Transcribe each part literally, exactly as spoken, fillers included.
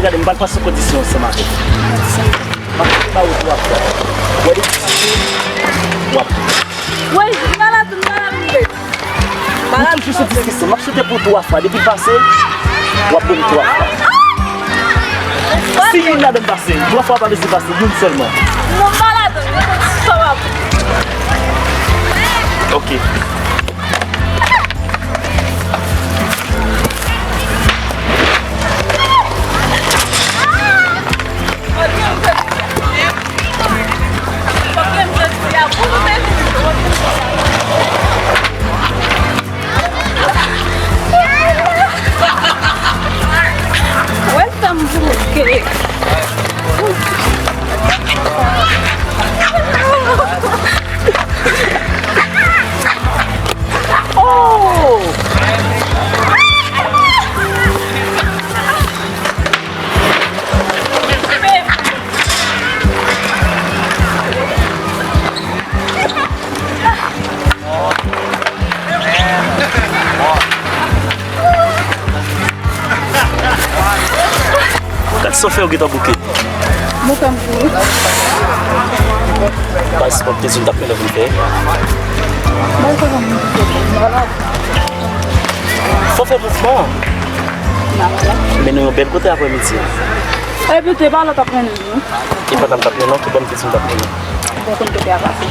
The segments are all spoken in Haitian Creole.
Gade, m pral pase kondisyon ansanm avè w. M ap ba w twa fwa. Wè depi w ap. Woy, m malad, m malad, m malad. M toujou sou diskisyon. M ap chante pou twa fwa. Depi l pase, w ap ban m twa fwa. Si youn ladan pase, twa fwa pa bezwen pase, youn sèlman. Non, m malad, m malad. Ok. Wè sa m bouke. Oh! Gad sa w fè, ou gentan bouke. Mwen fè m pou ou. Pas pòt te di m t ap mennen pou fè. Mwen fè m pou ou. Fò fè mouvman. Mennen yon bèl kote aprèmidi. Epi te pa lòt ap mennen nou. E pa t ap mennen non, ki bò m te di m t ap mennen. Mwen konn kote a pase.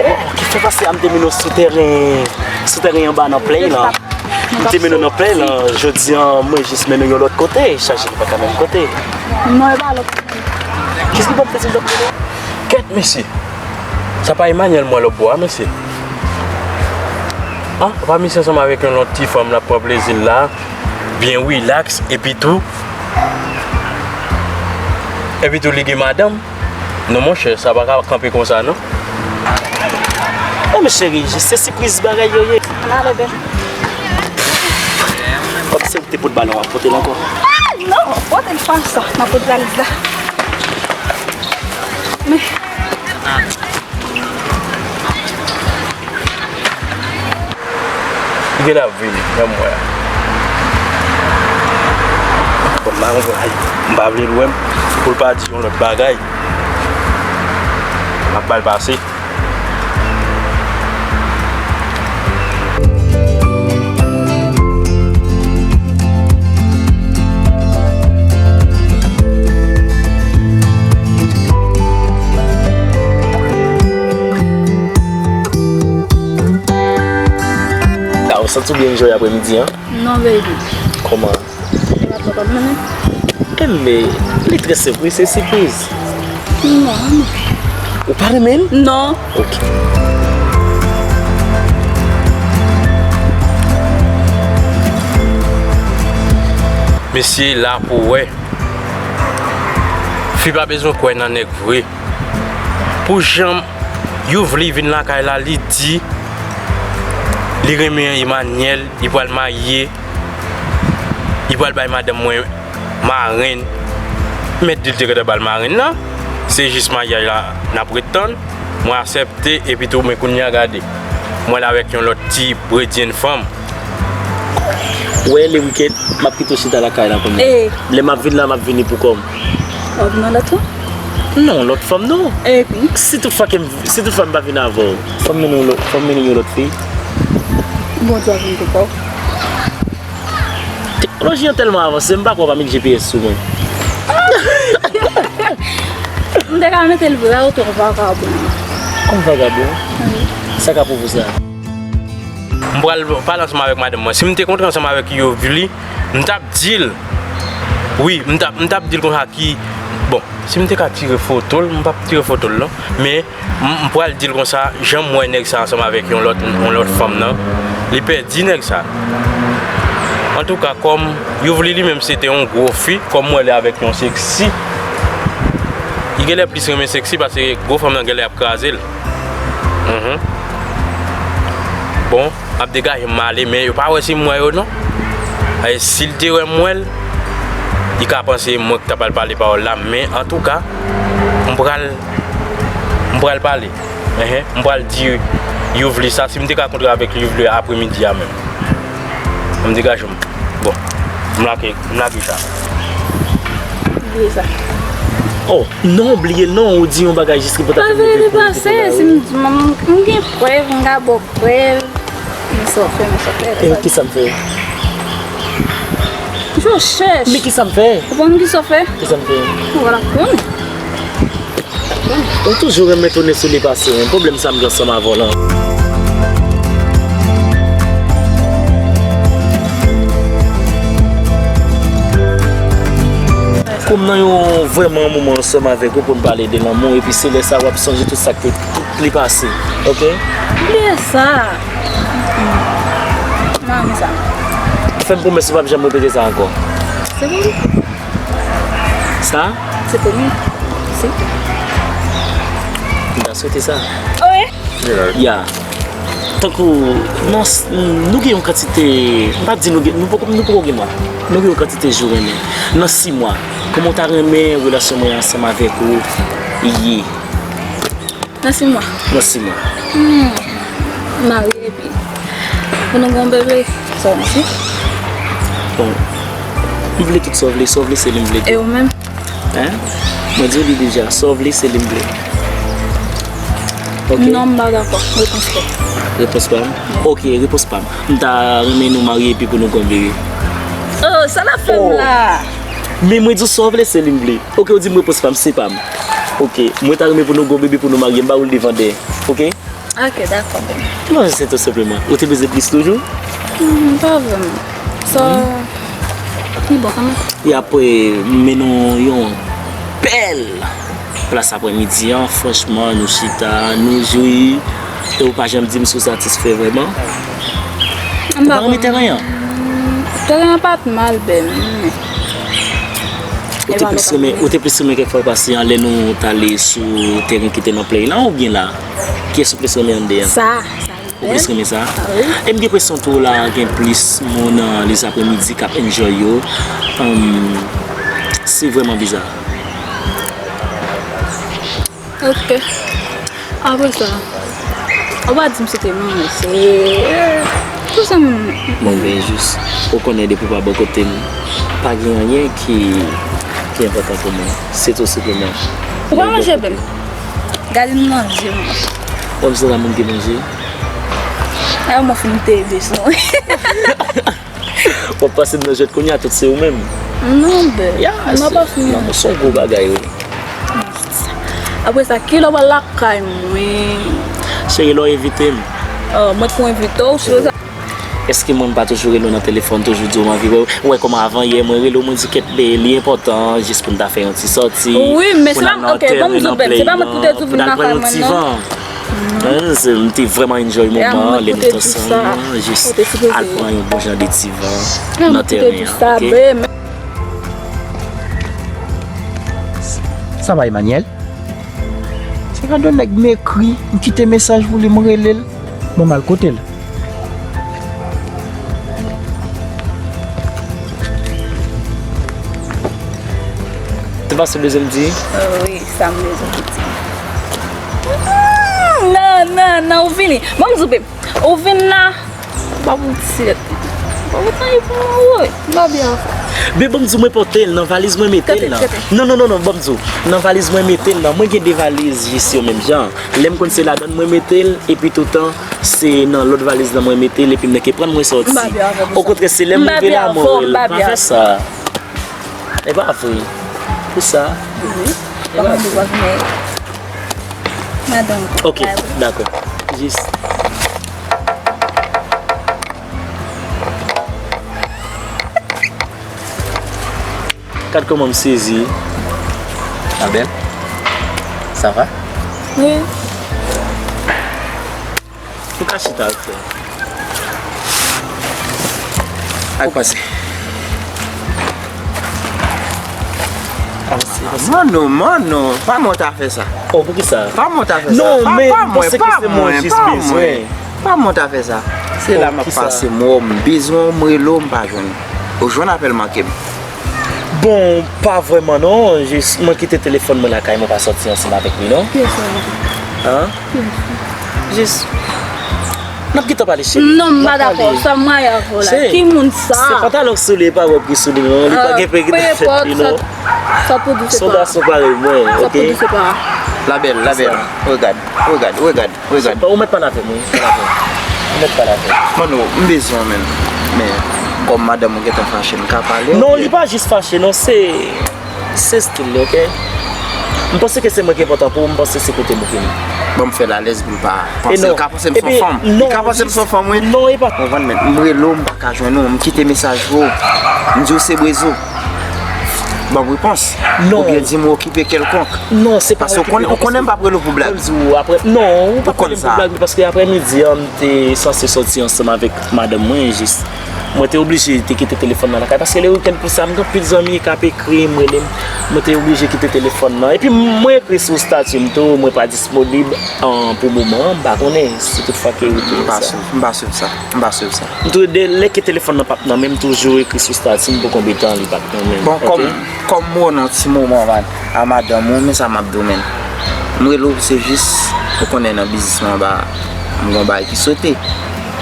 Oh, ki fè pase a m te mennen w sou tèren, sou tèren anba nan plèy lan. M te mennen w nan plèy lan, jodi a mwen jis mennen w yon lòt kote, chache li pa ka menm kote. Non, e pa lòt. Kisa ki bò m te di m t ap mennen w? Kèt mesye. Sa pa Emmanuel mwen lòt bò a, mesye. Ah, pa misye ansanm avèk yon lòt ti fanm l ap pran plezi l la, byen rilaks, epi tou, epi tou li gen madanm. Non, monchè, sa pa ka kanpe konsa, non. Oh, men cheri, se sipriz bagay yo ye. Ann ale, bebe. Kòm se ou ki te pot balon, w ap pote l ankò. Ah, non, pote l pa sa, m ap pote valiz la. Men. Li genlè ap vini, janm wè a. Bon, m pa konprann, ay, m pa vle l wè m, pou l pa di yon lòt bagay. M ap ba l pase. A, ou santi w byen jodi aprèmidi an? Non, baby. Kòman? Ou pa t konprann mwen, non? Enben, li trè senp, wi, se sipriz. Non, non. Ou pa renmen l? Non. Ok. Mesye, la pou wè. Fi pa bezwen kwè nan nèg vre. Pou jan Youvli vin lakay la, li di li renmen Emmanuel, li pral marye, li pral bay madanm mwen marenn. Mèt di l te gentan ba l marenn nan. Se jis maryaj la n ap ret tann. Mwen aksepte, epi tou, men kounye a gade. Mwen la avèk yon lòt ti bredyenn fanm. Wè, le wikenn, m ap kite w chita lakay la kounye a. E. Lè m ap vin la, m ap vini pou kò m. W ap nan lòt fanm? Non, lòt fanm non. Epi? Si tout fwa ke m, si tout fwa m pa vin avè w, fò m mennen w lòt, fò m mennen w yon lòt fi. Bondye ap vin pou kò w. Teknoloji an tèlman avanse, m pa kwè w pa met G P S sou mwen. M te ka mete l vre, ou twò vagabon. Kòm vagabon? Wi. Sa ka pwouve sa? M pral pale ansanm avèk madanm mwen. Si m te kontre ansanm avèk Youvli, m t ap di l. Wi, m t ap, m t ap di l konsa ki, bon, si m te ka tire foto l, m p ap tire foto l non. Men, m, m pral di l konsa, jan m wè nèg sa ansanm avèk yon lòt, yon lòt fanm nan, li pèdi nèg sa. Antouka, kòm Youvli li menm se te yon gwo fi, kòm m wè li avèk yon seksi, li genlè plis renmen seksi paske gwo fanm nan genlè ap kraze l. Mhm. Bon, m ap degaje m ale, men yo pa wè si m wè yo non. E si l te wè m wè l, li ka panse mwen ki ta pral pale pawòl la, men antouka, m pral, m pral pale. Enhen, m pral di Youvli sa, si m te ka kontre avèk Youvli aprèmidi a menm. M degaje m. Bon, m lage, m lage sa. Bliye sa. Oh, non, bliye l non, ou di yon bagay jis ki pou ta fè m leve pou li te la, wi. Si m, m, m gen prèv, m ka ba w prèv. Men sa w fè, men sa w fè. E ki sa m fè? Jan w chèch. Men ki sa m fè? Ou konn ki sa w fè? Ki sa m fè? Ou pa konnen. Ou toujou renmen tounen sou li pase, wi. Pwoblèm sa m gen ansanm avè w lan. Kou m nan yon vrèman moman ansanm avèk ou pou n pale de lanmou, epi se lè sa w ap sonje tout sa k te, tout li pase, oke? Bliye sa. M pa renmen sa. Fè m pwomès ou p ap janm repete sa ankò. Se bon. Sa? Se pwomi. Si. M ta swete sa. Wi. Ya. Tankou, nan s-, nou gen yon kantite, m pa di nou gen, nou poko, nou poko gen mwa. Nou gen yon kantite jou renmen. Nan sis mwa, kòman w ta renmen relasyon mwen ansanm avèk ou ye? Nan sis mwa. Nan sis mwa. Hmm. Marye epi pou nou gen yon bebe, sa w panse? Bon, m vle tout sa w vle, sa w vle se li m vle tou. E ou menm? Hein? Mwen di w li deja, sa w vle se li m vle. Oke? Non, m pa dakò. Repons pa w. Repons pa m? Oke, repons pa m. M ta renmen nou marye epi pou nou gen yon bebe. Oh, sa l ap fè m la? Men mwen di w sa w vle se li m vle. Oke, ou di m repons pa m, se pa m. Oke, mwen ta renmen pou nou gen yon bebe pou nou marye, m ba ou l devan dèyè. Oke? Oke, dakò, bebe. Non, se tou senpleman. Ou te bezwen plis toujou? Hmm, pa vrèman. Sa, li bon kanmenm. E apre, m mennen w yon bèl plas aprèmidi an. Franchman, nou chita, nou jwi. E ou pa janm di m si w satisfè vrèman. Ou pa renmen tèren an? Tèren an pa t mal, bèl. Ou te plis renmen, ou te plis renmen kèk fwa pase an lè nou t ale sou tèren ki te nan plèy lan oubyen la? Kiyès ou plis renmen anndan an? Sa, sa. Ou plis renmen sa? Ah, wi. E m gen enpresyon tou la gen plis moun, euh, lezapremidi k ap enjoy yo. Hum, se vrèman biza. Ok. Apre sa, ou pa di m si te manje, se, eh, tout sa m... Bon, men jis, ou konnen depi w pa bò kote m, pa gen anyen ki, ki enpòtan pou mwen. Se tou senpleman. Ou pa manje, bèm? Gade m nan je m. Kòmsi se la moun ki manje. Ay, mwen fin te bezwen. W ap pase m nan jwèt kounye a, tout se ou menm. Non, bèm. Ya, mwen se, pa fin. Non, se yon gwo bagay, wi. Apre sa, kilè w pral lakay mwen? Cheri, lè w envite m. Oh, mwen pou envite w, cheri. Èske mwen m pa toujou rele w nan telefòn, toujou di w m anvi wè w? Ou wè kòman avan yè mwen rele w, mwen di kèt, be, li enpòtan, jis pou n ta fè yon ti sòti, wi, men pou n al nan tèren, nan plèy lan, pou n al pran yon ti van. Hein, se, m te vrèman enjoy moman an, lè nou t ansanm, jis al pran yon bon jan de ti van nan tèren an, ok? Sa va, Emmanuel? Se gade yon nèg m ekri, m kite mesaj pou li, m rele l. Bon, m al kote l. Te pase bezwen m di? Wi, sa m bezwen pou di. Hmm, non, non, non, ou vini. Bon, m di w, beb, ou vin la. Ba pou tèt. Ba pou tan pou mwen, woy. M pa byen anfòm. Beb, ban m di w, mwen pote l nan valiz, mwen mete l nan. Non, non, non, non, ban m di w. Nan valiz, mwen mete l nan. Mwen gen de valiz jis yo menm jan. Lè m konn se ladan l mwen mete l, epi toutan, se nan lòt valiz lan mwen mete l, epi m nèke pran l mwen sòti. M pa byen avè w pou sa. Okontrè, se lè m rive la, mwen wè l. Pa fè sa. E pa vre. Pou sa. Wi. E pa vre. Madanm. Ok, dakò. Jis. Gad kòman m sezi. Ma belle, ça va? Wi. Ou ka chita, frè. Ak pase. Mano, mano, pa mwen ta fè sa. Oh, poukisa? Pa mwen ta fè sa. Non, men, m panse ke se mwen jis bezwen. Pa mwen ta fè sa. Se la m ap pase, m wè w, m bezwen w, m rele w, m pa jwenn ou. Ou jwenn apèl manke m? Bon, pa vrèman non, jis mwen kite telefòn mwen lakay mwen, pa sòti ansanm avèk li non. Kiyès la? Hein? Kiyès? Jis N ap gentan pale, cheri. Non, m pa dakò. Sa m maye avè w la. Ki moun sa? Se pantalon k sou li, e pa wòb ki sou li, non. Li pa gen peri nan tèt li, non. Sa pou di se pa. Se yon gason parèy mwen, oke? Sa pou di se pa. La belle, la belle. Regarde, regarde, regarde, regarde. Ou mèt pale avè m, wi. Pale avè m. Ou mèt pale avè m. Mano, m bezwen w, menn. Men, kòm madanm ou gentan fache, m ka pale? Non, li pa jis fache, non, se Se stil li, oke? M panse ke se mwen ki enpòtan pou ou, m panse se kote m oke m. Bon, m fè l alèz pou l pa panse. Li ka panse m se yon fanm. Li ka panse m se yon fanm, wi. Non, e pa. Konprann, men m rele w, m pa ka jwenn ou. M kite mesaj pou ou. M di w se Brezo. Ban m repons. Non. Oubyen di m w okipe kèlkonk. Non, se pa okipe. Paske ou konnen, ou konnen m p ap rele w pou blag. Ban m di w, apre, non, ou p ap rele m pou blag, paske aprè midi an, m te sanse sòti ansanm avèk madanm mwen, jis. Mwen te oblije te kite telefòn nan lakay, paske le wikenn pou sa, m gen anpil zanmi k ap ekri m, rele m. Mwen te oblije kite telefòn nan. Epi mwen ekri sou estati m tou, mwen pa disponib, an, pou moman an, m pa konnen si tout fwa ke ou te wè sa. M pa swiv, m pa swiv sa, m pa swiv sa. M tou de, lè ke telefòn nan p ap nan men m, toujou ekri sou estati m pou konbyen tan li p ap nan men m. Bon, kòm, kòm m wè w nan ti moman, man, a madanm ou, men sa m ap di w, menn. M rele w, se jis, ou konnen nan biznis mwen anba, m gen yon bagay ki sote.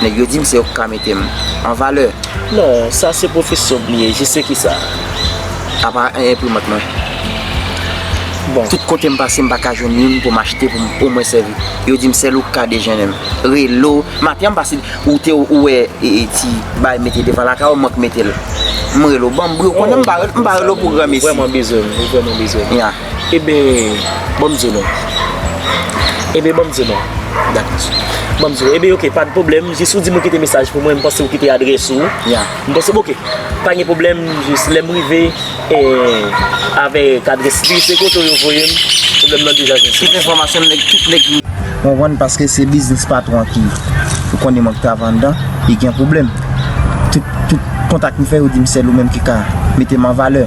Nèg yo di m se yo k ka mete m an valè. Non, sa se pwofesyon m li ye, je sais qui ça. Apa enprimant mwen. Bon. Tout kote m pase, m pa ka jwenn youn pou m achte, pou m omwen sèvi. Yo di m sèl ou k ka dejennen m. Rele w, maten an m pase, ou te ou wè e, e ti bay mete devan lakay ou, mwen k mete l. M rele w, ban m bri, ou konnen m pa, m pa rele w pou granmesi. Ou vrèman bezwen m, ou vrèman bezwen m. Ya. Eben, ban m di w non. Eben, ban m di w non. Dakò. Ban m di w. Eben, oke, pa de pwoblèm. Jis ou di m ou kite mesaj pou mwen, m panse ou kite adrès ou. Ya. M panse, oke, pa gen pwoblèm, jis lè m rive, e, avèk adrès li, se kote yo voye m, pwoblèm nan deja jwenn solution. Tout enfòmasyon nèg, tout nèg. Konprann, paske se biznis patwon an ki, ou konnen mwen k travay anndan, li gen pwoblèm. Tout, tout kontak m fè, yo di m sèl ou menm ki ka mete m an valè.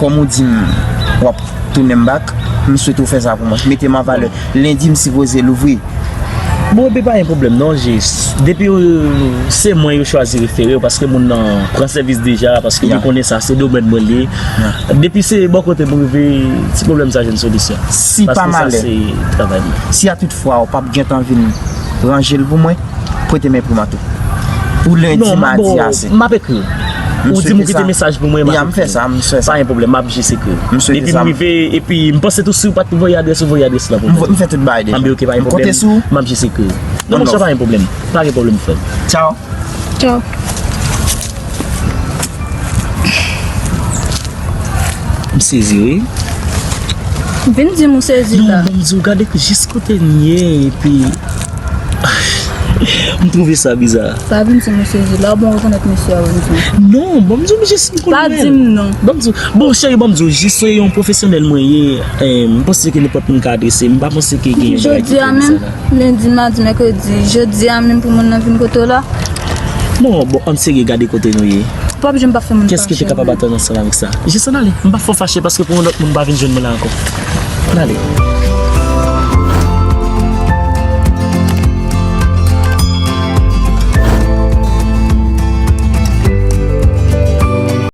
Kòm ou di m w ap tounen m back, m swete w fè sa pou mwen. Mete m an valè. Lendi m sipoze louvri. Bon, epi pa gen pwoblèm non, jis. Depi w, se mwen yo chwazi refere w, paske moun nan pran sèvis deja, paske li konnen sa, se domèn mwen li ye. Depi se bò kote m rive, ti pwoblèm sa jwenn solisyon. Si pa malè, si a tout fwa ou p ap gentan vin ranje l pou mwen, prete m enprimant ou. Pou lendi, madi a se. Non, m ap ekri w. Ou di m ou kite mesaj pou mwen, m ap ekri w. Ya, m fè sa, m fè sa. Pa gen pwoblèm, m ap jis ekri w. Depi m rive, epi m panse tou si w pa t voye adrès ou, voye adrès la pou mwen. M fè tout bagay deja. Anben, oke, pa gen pwoblèm. M konte sou ou. M ap jis ekri w. Non, monchè, pa gen pwoblèm. Pa gen pwoblèm, frè m. Tchaw. Tchaw. M sezi, wi. Vin di m ou sezi la. Non, ban m di w, gade jis kote n ye, epi m twouve sa biza. Pa vin di m ou sezi la, ou bon rekonèt mesye a, ban m di w. Non, ban m di w, m jis m konn. Pa di m non. Ban m di w, bon, cheri, ban m di w, jis se yon pwofesyonèl mwen ye, eh, m panse ke nenpòt moun ka adrese m, m pa panse ke gen yon bagay ki trè bizarre la. Jodi a menm, lendi, madi, mèkredi, jodi a menm pou moun nan vin kote w la. Non, bon, ann serye, gade kote nou ye. Ou p ap janm pa fè moun fache. Kiyès ki te kapab atann ansanm avèk sa? Jis ann ale. M p ap fè w fache paske pou yon lòt moun pa vin jwenn mwen la ankò. Ann ale.